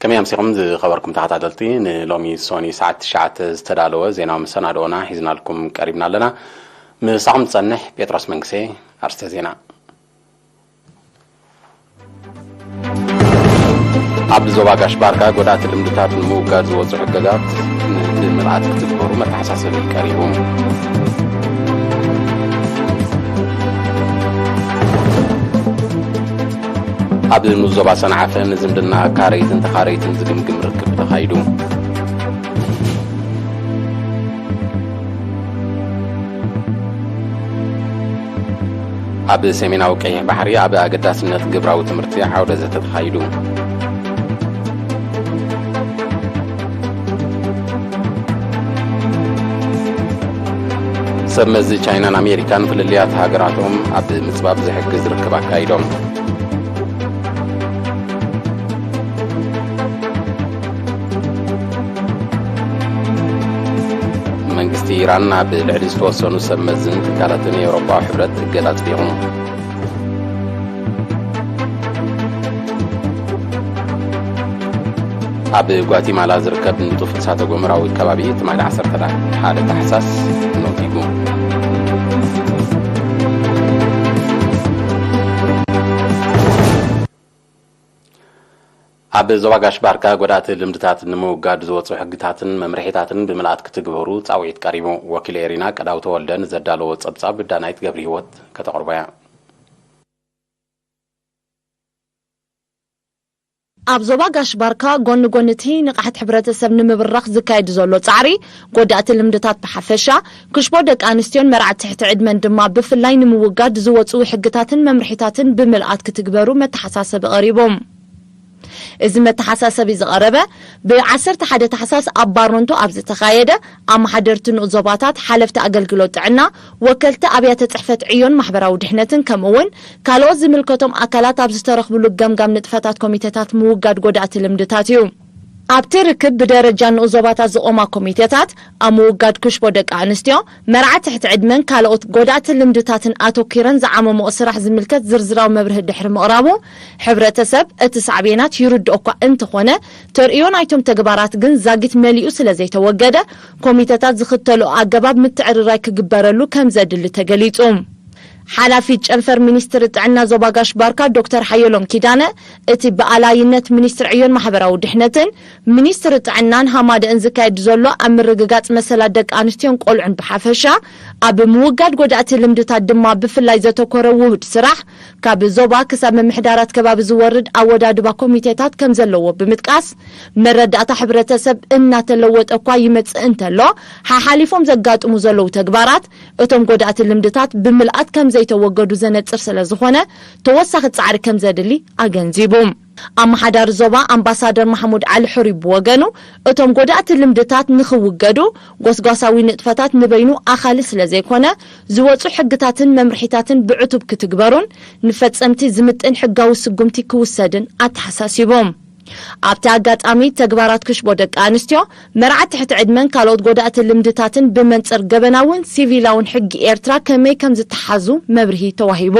ከመይ ኣምሲኹም ዝኸበርኩም ተኸታተልቲ፣ ንሎሚ ሶኒ ሰዓት ትሽዓተ ዝተዳለወ ዜናዊ መሰናድኦና ሒዝናልኩም ቀሪብና ኣለና። ምሳኹም ዝጸንሕ ጴጥሮስ መንግሴ። ኣርስተ ዜና። ኣብ ዞባ ጋሽ ባርካ ጎዳእቲ ልምድታት ንምውጋድ ዝወፁ ሕገጋት ብምልኣት ክትግበሩ መተሓሳሰቢ ቀሪቡ። ኣብ ንኡስ ዞባ ሰንዓፈ ንዝምድና ኣካረይትን ተኻረይትን ዝግምግም ርክብ ተኻይዱ። ኣብ ሰሜናዊ ቀይሕ ባሕሪ ኣብ ኣገዳስነት ግብራዊ ትምህርቲ ዓውደ ዘተ ተኻይዱ። ሰብ መዚ ቻይናን ኣሜሪካን ፍልልያት ሃገራቶም ኣብ ምጽባብ ዝሕግዝ ርክብ ኣካይዶም። መንግስቲ ኢራን ኣብ ልዕሊ ዝተወሰኑ ሰብ መዝን ትካላትን የውሮጳዊ ሕብረት እገዳ ኣጽዲቑ። ኣብ ጓቲማላ ዝርከብ ንጡፍ እሳተ ጎመራዊ ከባቢ ትማሊ ዓሰርተ ሓደ ታሕሳስ ነቲጉ። ኣብ ዞባ ጋሽ ባርካ ጎዳእቲ ልምድታት ንምውጋድ ዝወፁ ሕግታትን መምርሒታትን ብምልኣት ክትግበሩ ፃውዒት ቀሪቡ። ወኪል ኤሪና ቀዳው ተወልደ ንዘዳለዎ ፀብፃብ ዳናይት ገብረ ህይወት ከተቕርቦ እያ። ኣብ ዞባ ጋሽ ባርካ ጎኒ ጎኒ እቲ ንቕሓት ሕብረተሰብ ንምብራኽ ዝካየድ ዘሎ ጻዕሪ፣ ጎዳእቲ ልምድታት ብሓፈሻ፣ ክሽቦ ደቂ ኣንስትዮን መርዓት ትሕቲ ዕድመን ድማ ብፍላይ ንምውጋድ ዝወጽኡ ሕግታትን መምርሒታትን ብምልኣት ክትግበሩ መተሓሳሰቢ ቀሪቡ። እዚ መተሓሳሰቢ ዝቐረበ ብ ዓሰርተ ሓደ ታሕሳስ ኣብ ባሮንቶ ኣብ ዝተኻየደ ኣመሓደርቲ ንኡስ ዞባታት፣ ሓለፍቲ ኣገልግሎት ጥዕና፣ ወከልቲ ኣብያተ ጽሕፈት ዕዮን ማሕበራዊ ድሕነትን፣ ከምኡ እውን ካልኦት ዝምልከቶም ኣካላት ኣብ ዝተረኽብሉ ገምጋም ንጥፈታት ኮሚቴታት ምውጋድ ጎዳእቲ ልምድታት እዩ። ኣብቲ ርክብ ብደረጃ ንኡስ ዞባታት ዝቖማ ኮሚቴታት ኣብ ምውጋድ ክሽቦ ደቂ ኣንስትዮ፣ መርዓ ትሕቲ ዕድመን ካልኦት ጎዳእቲ ልምድታትን ኣተኲረን ዝዓመመኦ ስራሕ ዝምልከት ዝርዝራዊ መብርሂ ድሕሪ ምቕራቡ፣ ሕብረተሰብ እቲ ሳዕቤናት ይርድኦ እኳ እንተኾነ፣ ተርእዮ ናይቶም ተግባራት ግን ዛጊት መሊኡ ስለ ዘይተወገደ፣ ኮሚተታት ዝኽተልኦ ኣገባብ ምትዕርራይ ክግበረሉ ከም ዘድሊ ተገሊጹ። ሓላፊ ጨንፈር ሚኒስትሪ ጥዕና ዞባ ጋሽ ባርካ ዶክተር ሓየሎም ኪዳነ፣ እቲ ብኣላይነት ሚኒስትሪ ዕዮን ማሕበራዊ ድሕነትን ሚኒስትሪ ጥዕናን ሃማደእን ዝካየድ ዘሎ ኣብ ምርግጋጽ መሰላት ደቂ ኣንስትዮን ቆልዑን ብሓፈሻ፣ ኣብ ምውጋድ ጎዳእቲ ልምድታት ድማ ብፍላይ ዘተኮረ ውሁድ ስራሕ፣ ካብ ዞባ ክሳብ ምምሕዳራት ከባቢ ዝወርድ ኣወዳድባ ኮሚቴታት ከም ዘለዎ ብምጥቃስ፣ መረዳእታ ሕብረተሰብ እናተለወጠ እኳ ይመጽእ እንተሎ፣ ሓሓሊፎም ዘጋጥሙ ዘለዉ ተግባራት፣ እቶም ጎዳእቲ ልምድታት ብምልኣት ከም ዘይተወገዱ ዘነጽር ስለ ዝኾነ፣ ተወሳኺ ጻዕሪ ከም ዘድሊ ኣገንዚቡ። ኣመሓዳሪ ዞባ ኣምባሳደር ማሕሙድ ዓሊ ሕሩይ ብወገኑ፣ እቶም ጎዳእቲ ልምድታት ንኽውገዱ፣ ጎስጓሳዊ ንጥፈታት ንበይኑ ኣኻሊ ስለ ዘይኮነ፣ ዝወጹ ሕግታትን መምርሒታትን ብዕቱብ ክትግበሩን ንፈጸምቲ ዝምጥን ሕጋዊ ስጉምቲ ክውሰድን ኣተሓሳሲቡ። ኣብቲ ኣጋጣሚ፣ ተግባራት ክሽቦ ደቂ ኣንስትዮ፣ መርዓ ትሕቲ ዕድመን ካልኦት ጎዳእቲ ልምድታትን ብመንጽር ገበናውን ሲቪላውን ሕጊ ኤርትራ ከመይ ከም ዝተሓዙ መብርሂ ተዋሂቡ።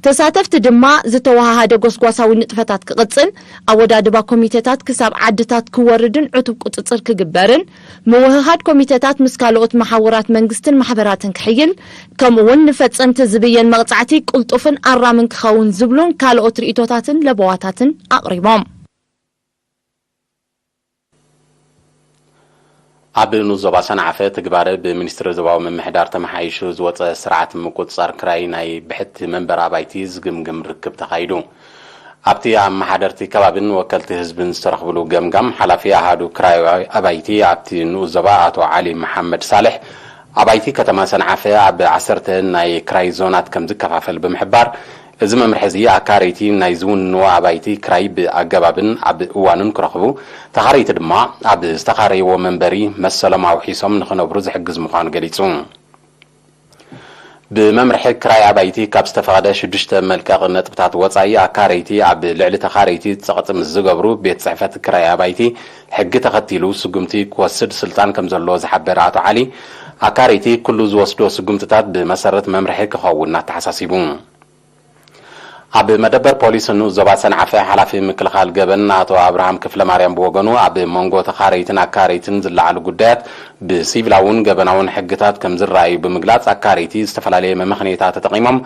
ተሳተፍቲ ድማ ዝተወሃሃደ ጎስጓሳዊ ንጥፈታት ክቕጽል፣ ኣወዳድባ ኮሚቴታት ክሳብ ዓድታት ክወርድን ዕቱብ ቁጽጽር ክግበርን፣ ምውህሃድ ኮሚቴታት ምስ ካልኦት መሓውራት መንግስትን ማሕበራትን ክሕይል፣ ከምኡ'ውን ንፈጸምቲ ዝብየን መቕጻዕቲ ቅልጡፍን ኣራምን ክኸውን ዝብሉን ካልኦት ርእይቶታትን ለበዋታትን ኣቕሪቦም። ኣብ ንኡስ ዞባ ሰንዓፈ ትግባረ ብሚኒስትሪ ዞባዊ ምምሕዳር ተመሓይሹ ዝወጸ ስርዓት ምቁጽጻር ክራይ ናይ ብሕቲ መንበሪ ኣባይቲ ዝግምግም ርክብ ተኻይዱ። ኣብቲ ኣመሓደርቲ ከባብን ወከልቲ ህዝብን ዝተረኽብሉ ገምጋም፣ ሓላፊ ኣሃዱ ክራይ ኣባይቲ ኣብቲ ንኡስ ዞባ ኣቶ ዓሊ መሓመድ ሳልሕ፣ ኣባይቲ ከተማ ሰንዓፈ ኣብ ዓሰርተ ናይ ክራይ ዞናት ከም ዝከፋፈል ብምሕባር፣ እዚ መምርሒ እዚ ኣካረይቲ ናይ ዝውንንዎ ኣባይቲ ክራይ ብኣገባብን ኣብ እዋኑን ክረኽቡ፣ ተኻረይቲ ድማ ኣብ ዝተኻረይዎ መንበሪ መሰሎም ኣውሒሶም ንኽነብሩ ዝሕግዝ ምዃኑ ገሊጹ። ብመምርሒ ክራይ ኣባይቲ ካብ ዝተፈቐደ ሽዱሽተ መልቀቒ ነጥብታት ወጻኢ፣ ኣካረይቲ ኣብ ልዕሊ ተኻረይቲ ጸቕጢ ምስ ዝገብሩ፣ ቤት ጽሕፈት ክራይ ኣባይቲ ሕጊ ተኸቲሉ ስጉምቲ ክወስድ ስልጣን ከም ዘለዎ ዝሓበረ ኣቶ ዓሊ፣ ኣካረይቲ ኩሉ ዝወስዶ ስጉምትታት ብመሰረት መምርሒ ክኸውን ኣተሓሳሲቡ። ኣብ መደበር ፖሊስ ንኡስ ዞባ ሰንዓፈ ሓላፊ ምክልኻል ገበን ኣቶ ኣብርሃም ክፍለማርያም ብወገኑ፣ ኣብ መንጎ ተኻረይትን ኣካረይትን ዝለዓሉ ጉዳያት ብሲቪላውን ገበናውን ሕግታት ከም ዝረኣዩ ብምግላጽ፣ ኣካረይቲ ዝተፈላለየ መመኽነይታ ተጠቒሞም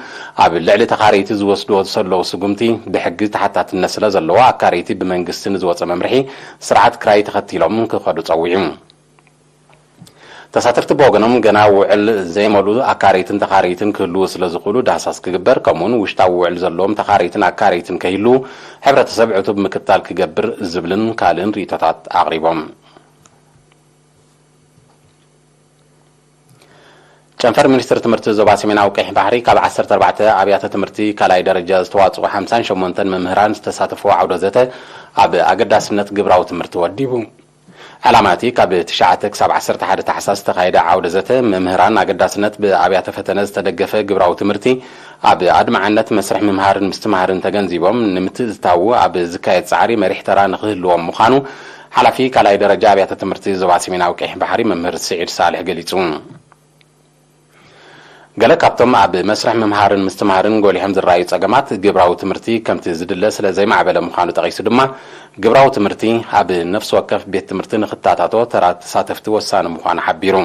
ኣብ ልዕሊ ተኻረይቲ ዝወስድዎ ዘለዉ ስጉምቲ ብሕጊ ተሓታትነት ስለ ዘለዎ፣ ኣካረይቲ ብመንግስቲ ንዝወጸ መምርሒ ስርዓት ክራይ ተኸቲሎም ክኸዱ ጸዊዑ። ተሳተፍቲ ብወገኖም፣ ገና ውዕል ዘይመሉ ኣካረይትን ተኻረይትን ክህልዉ ስለ ዝኽእሉ፣ ዳህሳስ ክግበር፣ ከምኡውን ውሽጣዊ ውዕል ዘለዎም ተኻረይትን ኣካረይትን ከይህልዉ ሕብረተሰብ ዕቱብ ምክትታል ክገብር ዝብልን ካልእን ርእይቶታት ኣቕሪቦም። ጨንፈር ሚኒስትሪ ትምህርቲ ዞባ ሰሜናዊ ቀይሕ ባሕሪ፣ ካብ ዓሰርተ ኣርባዕተ ኣብያተ ትምህርቲ ካልኣይ ደረጃ ዝተዋጽኡ ሓምሳን ሸሞንተን መምህራን ዝተሳተፍዎ ዓውደ ዘተ ኣብ ኣገዳስነት ግብራዊ ትምህርቲ ወዲቡ። ዕላማ እቲ ካብ ትሽዓተ ክሳብ ዓሰርተ ሓደ ታሕሳስ ዝተኻየደ ዓውደ ዘተ መምህራን ኣገዳስነት ብኣብያተ ፈተነ ዝተደገፈ ግብራዊ ትምህርቲ ኣብ ኣድማዕነት መስርሕ ምምሃርን ምስትምሃርን ተገንዚቦም፣ ንምትእትታዉ ኣብ ዝካየድ ጻዕሪ መሪሕ ተራ ንኽህልዎም ምዃኑ ሓላፊ ካልኣይ ደረጃ ኣብያተ ትምህርቲ ዞባ ሰሜናዊ ቀይሕ ባሕሪ መምህር ስዒድ ሳልሕ ገሊጹ። ገለ ካብቶም ኣብ መስርሕ ምምሃርን ምስትምሃርን ጎሊሖም ዝረኣዩ ጸገማት፣ ግብራዊ ትምህርቲ ከምቲ ዝድለ ስለ ዘይማዕበለ ምዃኑ ጠቒሱ ድማ፣ ግብራዊ ትምህርቲ ኣብ ነፍሲ ወከፍ ቤት ትምህርቲ ንኽተኣታቶ ተራ ተሳተፍቲ ወሳኒ ምዃኑ ሓቢሩ።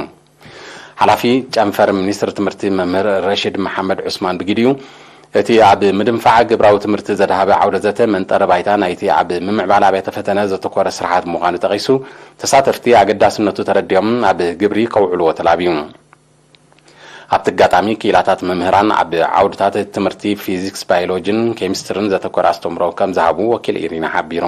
ሓላፊ ጨንፈር ሚኒስትሪ ትምህርቲ መምህር ረሺድ መሓመድ ዑስማን ብግዲኡ፣ እቲ ኣብ ምድንፋዕ ግብራዊ ትምህርቲ ዘድሃበ ዓውደ ዘተ መንጠሪ ባይታ ናይቲ ኣብ ምምዕባል ኣብያተ ፈተነ ዘተኮረ ስርሓት ምዃኑ ጠቒሱ፣ ተሳተፍቲ ኣገዳስነቱ ተረዲኦም ኣብ ግብሪ ከውዕልዎ ተላብዩ። ኣብቲ ኣጋጣሚ፣ ክኢላታት መምህራን ኣብ ዓውድታት ትምህርቲ ፊዚክስ፣ ባዮሎጂን ኬሚስትሪን ዘተኮረ ኣስተምህሮ ከም ዝሃቡ ወኪል ኢሪና ሓቢሩ።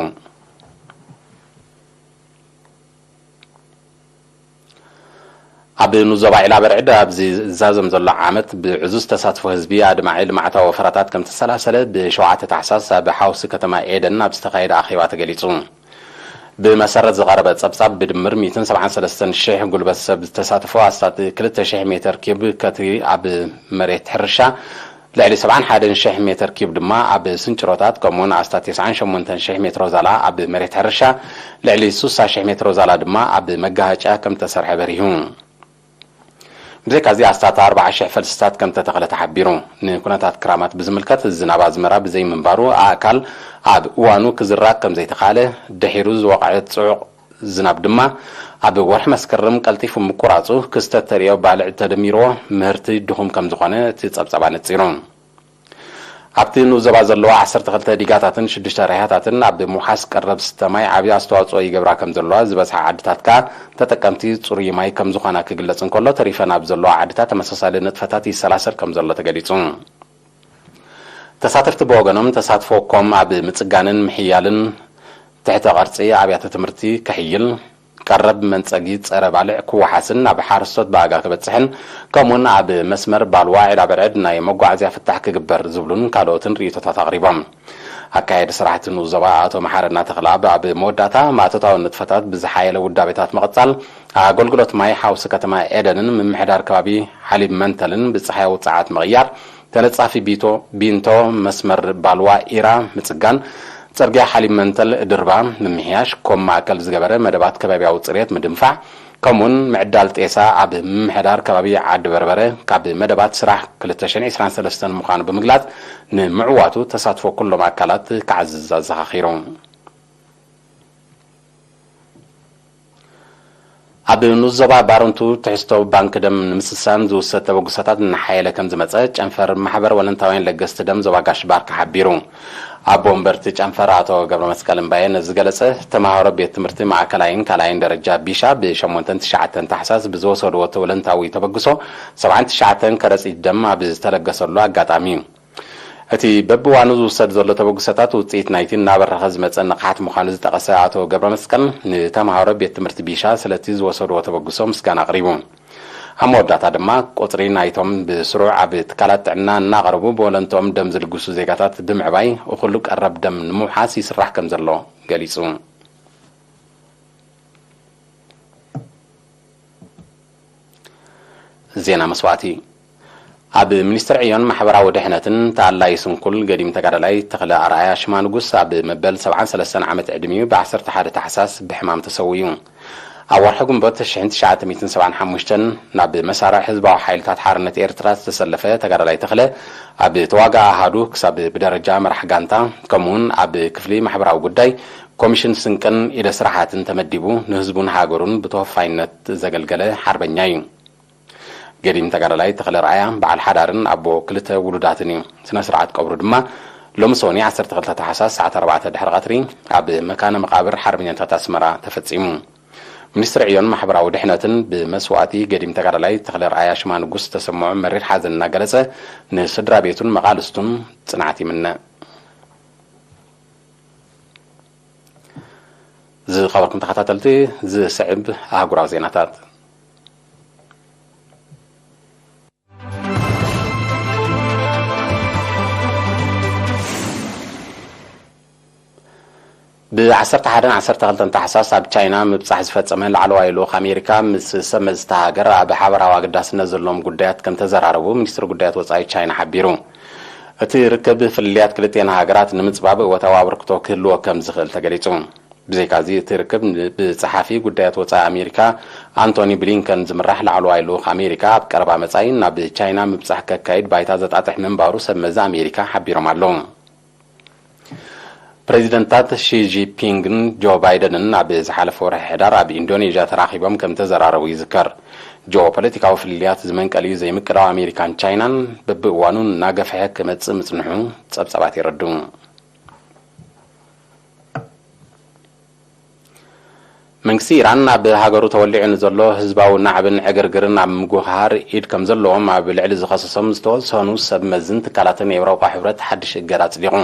ኣብ ንዞባ ዒላ በርዕድ ኣብዚ ዝዛዘም ዘሎ ዓመት፣ ብዕዙዝ ተሳትፎ ህዝቢ ኣድማዒ ልምዓታዊ ወፈራታት ከም ተሰላሰለ ብሸውዓተ ታሕሳስ ኣብ ሓውሲ ከተማ ኤደን ኣብ ዝተኻየደ ኣኼባ ተገሊጹ። ብመሰረት ዝቐረበ ጸብጻብ፣ ብድምር ሚእትን ሰብዓን ሰለስተን ሽሕ ጉልበት ሰብ ዝተሳተፎ ኣስታት ክልተ ሽሕ ሜተር ኪዩብ ከትሪ ኣብ መሬት ሕርሻ፣ ልዕሊ ሰብዓን ሓደን ሽሕ ሜተር ኪዩብ ድማ ኣብ ስንጭሮታት፣ ከምኡውን ኣስታት ተስዓን ሸሞንተን ሽሕ ሜትሮ ዛላ ኣብ መሬት ሕርሻ፣ ልዕሊ ስሳ ሽሕ ሜትሮ ዛላ ድማ ኣብ መጋሃጫ ከም ተሰርሐ በሪሁ። ብዘይካዚ ኣስታት ኣርባዓ ሽሕ ፈልስታት ከም ተተኽለ ተሓቢሩ። ንኩነታት ክራማት ብዝምልከት፣ ዝናብ ኣዝመራ ብዘይምንባሩ ኣእካል ኣብ እዋኑ ክዝራእ ከም ዘይተኻለ፣ ድሒሩ ዝወቕዐ ጽዑቕ ዝናብ ድማ ኣብ ወርሒ መስከረም ቀልጢፉ ምቁራጹ፣ ክስተት ተርእዮ ባልዕ ተደሚርዎ ምህርቲ ድኹም ከም ዝኾነ እቲ ጸብጻብ ኣነጺሩ። ኣብቲ ንኡስ ዞባ ዘለዋ ዓሰርተ ክልተ ዲጋታትን ሽዱሽተ ራያታትን ኣብ ምውሓስ ቀረብ ዝስተ ማይ ዓቢ ኣስተዋጽኦ ይገብራ ከም ዘለዋ፣ ዝበዝሓ ዓድታት ከኣ ተጠቀምቲ ጽሩይ ማይ ከም ዝኾና ክግለጽ እንከሎ፣ ተሪፈን ኣብ ዘለዋ ዓድታት ተመሳሳሊ ንጥፈታት ይሰላሰል ከም ዘሎ ተገሊጹ። ተሳተፍቲ ብወገኖም፣ ተሳትፎ ኮም ኣብ ምጽጋንን ምሕያልን ትሕተ ቅርጺ ኣብያተ ትምህርቲ ክሕይል፣ ቀረብ መንጸጊ ጸረ ባልዕ ክወሓስን ናብ ሓረስቶት ብኣጋ ክበጽሕን፣ ከምኡውን ኣብ መስመር ባልዋ ዒላ በርዕድ ናይ መጓዓዝያ ፍታሕ ክግበር ዝብሉን ካልኦትን ርእይቶታት ኣቕሪቦም። ኣካየዲ ስራሕቲ ንኡስ ዞባ ኣቶ መሓረና ተኽለኣብ ኣብ መወዳእታ፣ ማእቶታዊ ንጥፈታት ብዝሓየለ ውዳቤታት ምቕጻል፣ ኣገልግሎት ማይ ሓውሲ ከተማ ኤደንን ምምሕዳር ከባቢ ሓሊብ መንተልን ብጸሓያዊ ጸዓት ምቕያር፣ ተነጻፊ ቢቶ፣ ቢንቶ መስመር ባልዋ ኢራ ምጽጋን፣ ጽርግያ ሓሊብ መንተል ድርባ ምምሕያሽ፣ ኮም ማእከል ዝገበረ መደባት ከባቢያዊ ጽሬት ምድንፋዕ፣ ከምኡውን ምዕዳል ጤሳ ኣብ ምምሕዳር ከባቢ ዓዲ በርበረ ካብ መደባት ስራሕ ክልተ ሽሕን ዕስራን ሰለስተን ምዃኑ ብምግላጽ፣ ንምዕዋቱ ተሳትፎ ኩሎም ኣካላት ክዓዝዝ ኣዘኻኺሩ። ኣብ ንኡስ ዞባ ባረንቱ፣ ትሕዝቶ ባንክ ደም ንምስሳን ዝውሰድ ተበግሶታት እናሓየለ ከም ዝመጸ ጨንፈር ማሕበር ወለንታውያን ለገስቲ ደም ዞባ ጋሽ ባርካ ሓቢሩ። ኣቦ ወንበርቲ ጨንፈር ኣቶ ገብረ መስቀል እምባየ ነዚ ዝገለጸ፣ ተማሃሮ ቤት ትምህርቲ ማእከላይን ካልኣይን ደረጃ ቢሻ ብሸሞንተን ትሽዓተን ታሕሳስ ብዝወሰድዎ ወለንታዊ ተበግሶ፣ ሰብዓን ትሽዓተን ከረጺት ደም ኣብ ዝተለገሰሉ ኣጋጣሚ እዩ። እቲ በብእዋኑ ዝውሰድ ዘሎ ተበግሶታት ውጽኢት ናይቲ እናበረኸ ዝመጸ ንቕሓት ምዃኑ ዝጠቐሰ ኣቶ ገብረ መስቀል፣ ንተማሃሮ ቤት ትምህርቲ ቢሻ ስለቲ ዝወሰድዎ ተበግሶ ምስጋና ኣቕሪቡ። ኣብ መወዳእታ ድማ፣ ቁጽሪ ናይቶም ብስሩዕ ኣብ ትካላት ጥዕና እናቐረቡ ብወለንትኦም ደም ዝልግሱ ዜጋታት ብምዕባይ፣ እኹል ቀረብ ደም ንምውሓስ ይስራሕ ከም ዘሎ ገሊጹ። ዜና መስዋእቲ። ኣብ ሚኒስትሪ ዕዮን ማሕበራዊ ድሕነትን ተኣላይ ስንኩል ገዲም ተጋዳላይ ተኽለ ኣርኣያ ሽማንጉስ፣ ኣብ መበል ሰብዓን ሰለስተን ዓመት ዕድሚኡ፣ ብ ዓሰርተ ሓደ ታሕሳስ ብሕማም ተሰዊኡ። ኣብ ወርሒ ግንቦት ሽሕን ትሽዓተ ሚእትን ሰብዓን ሓሙሽተን ናብ መሳርዕ ህዝባዊ ሓይልታት ሓርነት ኤርትራ ዝተሰለፈ ተጋዳላይ ተኽለ፣ ኣብ ተዋጋኢ ኣሃዱ ክሳብ ብደረጃ መራሕ ጋንታ፣ ከምኡውን ኣብ ክፍሊ ማሕበራዊ ጉዳይ ኮሚሽን ስንቅን ኢደ ስራሓትን ተመዲቡ፣ ንህዝቡን ሃገሩን ብተወፋይነት ዘገልገለ ሓርበኛ እዩ። ገዲም ተጋዳላይ ተኽለ ርኣያ በዓል ሓዳርን ኣቦ ክልተ ውሉዳትን እዩ። ስነ ስርዓት ቀብሩ ድማ ሎሚ ሰኒ ዓሰርተ ክልተ ታሕሳስ ሰዓት ኣርባዕተ ድሕሪ ቀትሪ ኣብ መካነ መቓብር ሓርበኛታት ኣስመራ ተፈጺሙ። ሚኒስትሪ ዕዮን ማሕበራዊ ድሕነትን ብመስዋእቲ ገዲም ተጋዳላይ ተኽለ ርኣያ ሽማ ንጉስ ዝተሰምዖ መሪር ሓዘን እናገለጸ፣ ንስድራ ቤቱን መቓልስቱን ጽንዓት ይምነ። ዝኸበርኩም ተኸታተልቲ፣ ዝስዕብ ኣህጉራዊ ዜናታት። ብ ዓሰርተ ሓደን ዓሰርተ ክልተን ታሕሳስ ኣብ ቻይና ምብጻሕ ዝፈጸመ ላዕለዋይ ልኡኽ ኣሜሪካ ምስ ሰብ መዚ እታ ሃገር ኣብ ሓበራዊ ኣገዳስነት ዘለዎም ጉዳያት ከም ተዘራረቡ ሚኒስትሪ ጉዳያት ወጻኢ ቻይና ሓቢሩ። እቲ ርክብ ፍልልያት ክልቲኤን ሃገራት ንምጽባብ እወታዊ ኣበርክቶ ክህልዎ ከም ዝኽእል ተገሊጹ። ብዘይካዚ፣ እቲ ርክብ ን-፣ ብጸሓፊ ጉዳያት ወጻኢ ኣሜሪካ ኣንቶኒ ብሊንከን ዝምራሕ ላዕለዋይ ልኡኽ ኣሜሪካ ኣብ ቀረባ መጻኢ ናብ ቻይና ምብጻሕ ከካይድ ባይታ ዘጣጥሕ ምንባሩ ሰብ መዚ ኣሜሪካ ሓቢሮም ኣለዉ። ፕሬዚደንታት ሺ ጂንፒንግን ጆ ባይደንን ኣብ ዝሓለፈ ወርሒ ሕዳር ኣብ ኢንዶኔዥያ ተራኺቦም ከም ተዘራረቡ ይዝከር። ጂኦፖለቲካዊ ፍልልያት ዝመንቀሊኡ ዘይምቅዳው ኣሜሪካን ቻይናን በብእዋኑ እናገፍሐ ክመጽእ ምጽንሑ ጸብጻባት የረድኡ። መንግስቲ ኢራን ኣብ ሃገሩ ተወሊዑ ንዘሎ ህዝባዊ ናዕብን ዕግርግርን ኣብ ምጉህሃር ኢድ ከም ዘለዎም ኣብ ልዕሊ ዝኸሰሶም ዝተወሰኑ ሰብ መዝን ትካላትን ኤውሮጳ ሕብረት ሓድሽ እገዳ ኣጽዲቑ።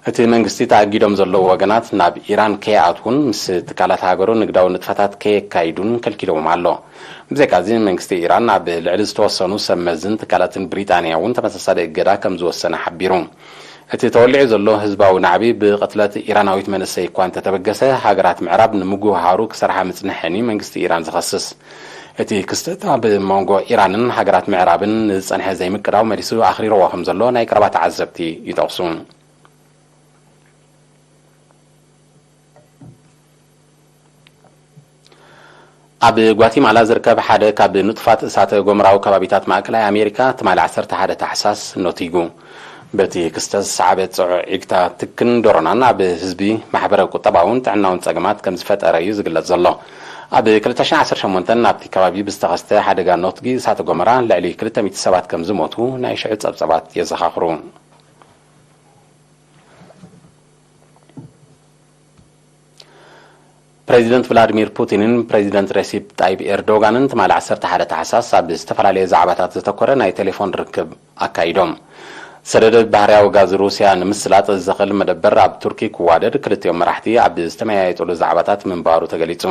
እቲ መንግስቲ ተኣጊዶም ዘለዉ ወገናት ናብ ኢራን ከይኣትዉን ምስ ትካላት ሃገሩ ንግዳዊ ንጥፈታት ከየካይዱን ከልኪልዎም ኣሎ። ብዘይካዚ መንግስቲ ኢራን ኣብ ልዕሊ ዝተወሰኑ ሰብ መዝን ትካላትን ብሪጣንያ እውን ተመሳሳሊ እገዳ ከም ዝወሰነ ሓቢሩ። እቲ ተወሊዑ ዘሎ ህዝባዊ ናዕቢ ብቕትለት ኢራናዊት መንእሰይ እኳ እንተተበገሰ፣ ሃገራት ምዕራብ ንምጉህሃሩ ክሰርሓ ምጽንሐን እዩ መንግስቲ ኢራን ዝኸስስ። እቲ ክስተት ኣብ መንጎ ኢራንን ሃገራት ምዕራብን ንዝጸንሐ ዘይምቅዳው መሊሱ ኣኽሪርዎ ከም ዘሎ ናይ ቀረባ ተዓዘብቲ ይጠቕሱ። ኣብ ጓቲማላ ዝርከብ ሓደ ካብ ንጡፋት እሳተ ጎመራዊ ከባቢታት ማእከላይ ኣሜሪካ ትማሊ ዓሰርተ ሓደ ታሕሳስ ኖቲጉ። በቲ ክስተት ዝሰዓበ ጽዑቕ ዒግታ ትክን ዶሮናን ኣብ ህዝቢ ማሕበረ ቁጠባውን ጥዕናውን ጸገማት ከም ዝፈጠረ እዩ ዝግለጽ ዘሎ። ኣብ ክልተ ሽሕን ዓሰርተ ሸሞንተን ኣብቲ ከባቢ ብዝተኸስተ ሓደጋ ኖትጊ እሳተ ጎመራ ልዕሊ ክልተ ሚእቲ ሰባት ከም ዝሞቱ ናይ ሽዑ ጸብጸባት የዘኻኽሩ። ፕሬዚደንት ቭላድሚር ፑቲንን ፕሬዚደንት ሬሲፕ ጣይብ ኤርዶጋንን ትማሊ ዓሰርተ ሓደ ታሕሳስ ኣብ ዝተፈላለየ ዛዕባታት ዘተኮረ ናይ ቴሌፎን ርክብ ኣካይዶም። ሰደድ ባህርያዊ ጋዝ ሩስያ ንምስላጥ ዘኽእል መደበር ኣብ ቱርኪ ክዋደድ ክልቲኦም መራሕቲ ኣብ ዝተመያየጡሉ ዛዕባታት ምንባሩ ተገሊጹ።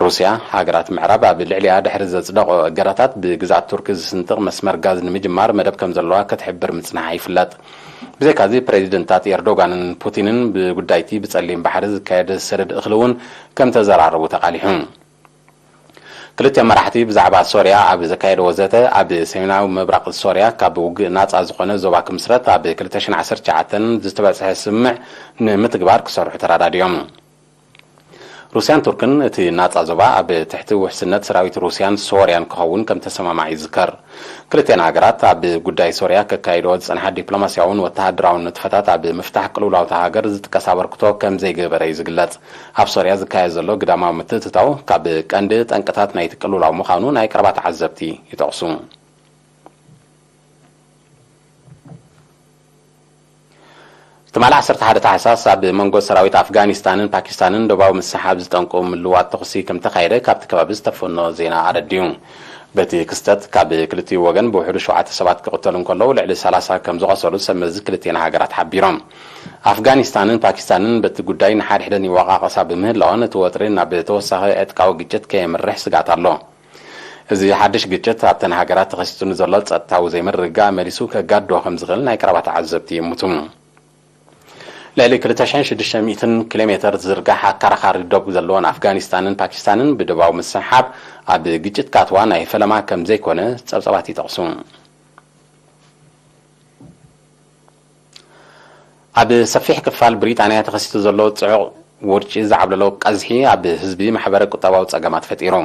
ሩስያ፣ ሃገራት ምዕራብ ኣብ ልዕሊኣ ድሕሪ ዘጽደቆ እገዳታት ብግዝኣት ቱርኪ ዝስንጥቕ መስመር ጋዝ ንምጅማር መደብ ከም ዘለዋ ክትሕብር ምጽንሓ ይፍለጥ። ብዘይካዚ፣ ፕሬዚደንታት ኤርዶጋንን ፑቲንን ብጉዳይቲ ብጸሊም ባሕሪ ዝካየድ ሰደድ እኽሊ እውን ከም ተዘራረቡ ተቓሊሑ። ክልቲኦም መራሕቲ ብዛዕባ ሶርያ ኣብ ዘካየድዎ ዘተ፣ ኣብ ሰሜናዊ ምብራቕ ሶርያ ካብ ውግእ ናጻ ዝኾነ ዞባ ክምስረት ኣብ ክልተ ሽሕን ዓሰርተ ትሽዓተን ዝተበጽሐ ስምምዕ ንምትግባር ክሰርሑ ተረዳዲኦም። ሩስያን ቱርክን እቲ ናጻ ዞባ ኣብ ትሕቲ ውሕስነት ሰራዊት ሩስያን ሶርያን ክኸውን ከም ተሰማማዕ ይዝከር። ክልቲኣን ሃገራት ኣብ ጉዳይ ሶርያ ከካይድኦ ዝጸንሓ ዲፕሎማስያውን ወተሃደራውን ንጥፈታት ኣብ ምፍታሕ ቅልውላው እታ ሃገር ዝጥቀስ ኣበርክቶ ከም ዘይገበረ እዩ ዝግለጽ። ኣብ ሶርያ ዝካየድ ዘሎ ግዳማዊ ምትእትታው ካብ ቀንዲ ጠንቅታት ናይቲ ቅልውላው ምዃኑ ናይ ቀረባ ተዓዘብቲ ይጠቕሱ። ትማሊ ዓሰርተ ሓደ ታሕሳስ ኣብ መንጎ ሰራዊት ኣፍጋኒስታንን ፓኪስታንን ዶባዊ ምስሓብ ዝጠንቁ ምልዋጥ ተኹሲ ከም ተኻየደ ካብቲ ከባቢ ዝተፈኖ ዜና ኣረዲኡ። በቲ ክስተት ካብ ክልቲኡ ወገን ብውሕዱ ሸውዓተ ሰባት ክቕተሉ እንከለዉ፣ ልዕሊ ሰላሳ ከም ዝቖሰሉ ሰብ መዚ ክልቲኤን ሃገራት ሓቢሮም። ኣፍጋኒስታንን ፓኪስታንን በቲ ጉዳይ ንሓድሕደን ይወቃቐሳ ብምህላወን፣ እቲ ወጥሪ ናብ ተወሳኺ ዕጥቃዊ ግጭት ከየምርሕ ስግኣት ኣሎ። እዚ ሓድሽ ግጭት ኣብተን ሃገራት ተኸሲቱ ንዘሎ ጸጥታዊ ዘይምርግጋእ መሊሱ ከጋድዶ ከም ዝኽእል ናይ ቀረባ ተዓዘብቲ ይእምቱ። ልዕሊ ክልተ ሽሕን ሽዱሽተ ሚእትን ኪሎ ሜተር ዝዝርጋሕ ኣከራኻሪ ዶብ ዘለወን ኣፍጋኒስታንን ፓኪስታንን ብዶባዊ ምስሕሓብ ኣብ ግጭት ካትዋ ናይ ፈለማ ከም ዘይኮነ ጸብጻባት ይጠቕሱ። ኣብ ሰፊሕ ክፋል ብሪጣንያ ተኸሲቱ ዘሎ ጽዑቕ ውርጪ ዝዓብለሎ ቀዝሒ ኣብ ህዝቢ ማሕበረ ቁጠባዊ ጸገማት ፈጢሩ።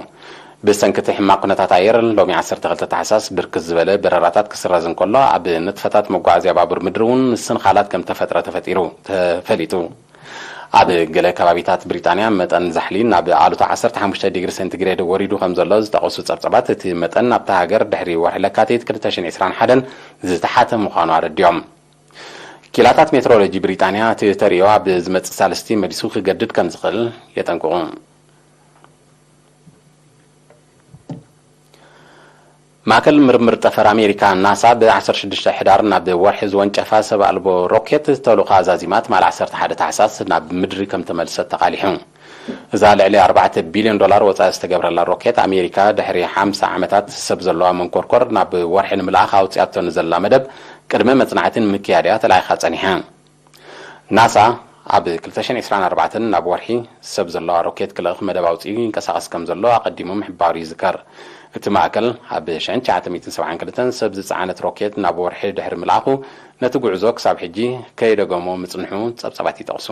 ብሰንኪ እቲ ሕማቕ ኩነታት ኣየር፣ ሎሚ ዓሰርተ ክልተ ታሕሳስ ብርክት ዝበለ በረራታት ክስረዝ እንከሎ፣ ኣብ ንጥፈታት መጓዓዝያ ባቡር ምድሪ እውን ምስንኻላት ከም ተፈጥረ ተፈጢሩ፣ ተፈሊጡ። ኣብ ገለ ከባቢታት ብሪጣንያ መጠን ዛሕሊ ናብ ኣሉታ ዓሰርተ ሓሙሽተ ዲግሪ ሴንቲግሬድ ወሪዱ ከም ዘሎ ዝጠቐሱ ጸብጸባት፣ እቲ መጠን ናብታ ሃገር ድሕሪ ወርሒ ለካቲት ክልተ ሽሕን ዕስራን ሓደን ዝተሓተ ምዃኑ ኣረዲኦም። ኪላታት ሜትሮሎጂ ብሪጣንያ እቲ ተርእዮ ኣብ ዝመጽእ ሳልስቲ መሊሱ ክገድድ ከም ዝኽእል የጠንቅቑ። ማእከል ምርምር ጠፈር ኣሜሪካ ናሳ ብ ዓሰርተ ሽዱሽተ ሕዳር ናብ ወርሒ ዝወንጨፋ ሰብ ኣልቦ ሮኬት ተልእኾ ኣዛዚማ ትማሊ ዓሰርተ ሓደ ታሕሳስ ናብ ምድሪ ከም ተመልሰት ተቓሊሑ። እዛ ልዕሊ ኣርባዕተ ቢልዮን ዶላር ወጻኢ ዝተገብረላ ሮኬት ኣሜሪካ ድሕሪ ሓምሳ ዓመታት ሰብ ዘለዋ መንኮርኮር ናብ ወርሒ ንምልኣኽ ኣውጺኣቶ ንዘላ መደብ ቅድመ መጽናዕትን ምክያድያ ተላኢኻ ጸኒሓ። ናሳ ኣብ ክልተ ሽሕን ዕስራን ኣርባዕተን ናብ ወርሒ ሰብ ዘለዋ ሮኬት ክልእኽ መደብ ኣውጺኡ ይንቀሳቐስ ከም ዘሎ ኣቐዲሙ ምሕባሩ ይዝከር። እቲ ማእከል ኣብ ሽሕን ትሽዓተ ሚእትን ሰብዓን ክልተን ሰብ ዝጸዓነት ሮኬት ናብ ወርሒ ድሕሪ ምልኣኹ ነቲ ጉዕዞ ክሳብ ሕጂ ከይደገሞ ምጽንሑ ጸብጻባት ይጠቕሱ።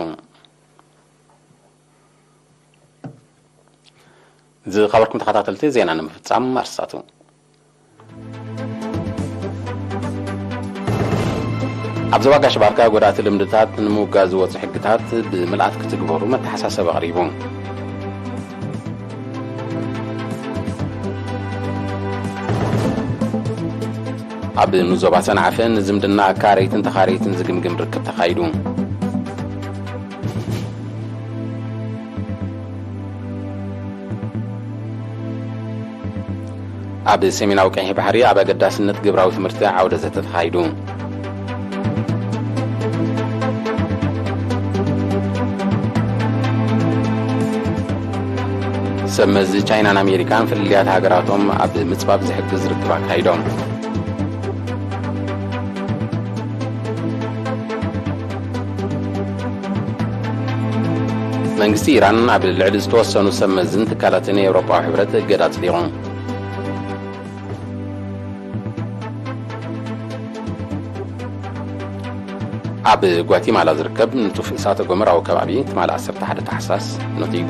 ዝኸበርኩም ተኸታተልቲ፣ ዜና ንምፍጻም ኣርስታቱ። ኣብ ዞባ ጋሽ ባርካ ጎዳእቲ ልምድታት ንምውጋዝ ዝወፁ ሕግታት ብምልኣት ክትግበሩ መተሓሳሰቢ ኣቕሪቡ። ኣብ ንዞባ ሰንዓፈ ንዝምድና ኣካረይትን ተኻረይትን ዝግምግም ርክብ ተኻይዱ። ኣብ ሰሜናዊ ቀይሕ ባሕሪ ኣብ ኣገዳስነት ግብራዊ ትምህርቲ ዓውደ ዘተ ተኻይዱ። ሰብ መዚ ቻይናን ኣሜሪካን ፍልልያት ሃገራቶም ኣብ ምጽባብ ዝሕግዝ ርክብ ኣካይዶም። መንግስቲ ኢራን ኣብ ልዕሊ ዝተወሰኑ ሰብ መዝን ትካላትን ናይ ኤውሮጳዊ ሕብረት እገዳ ኣጽዲቑ። ኣብ ጓቲማላ ዝርከብ ንጡፍ እሳተ ጎመራዊ ከባቢ ትማሊ ዓሰርተ ሓደ ታሕሳስ ነቲጉ።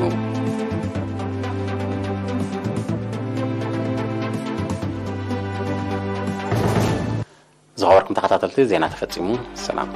ዝኸበርኩም ተኸታተልቲ፣ ዜና ተፈጺሙ። ሰላም።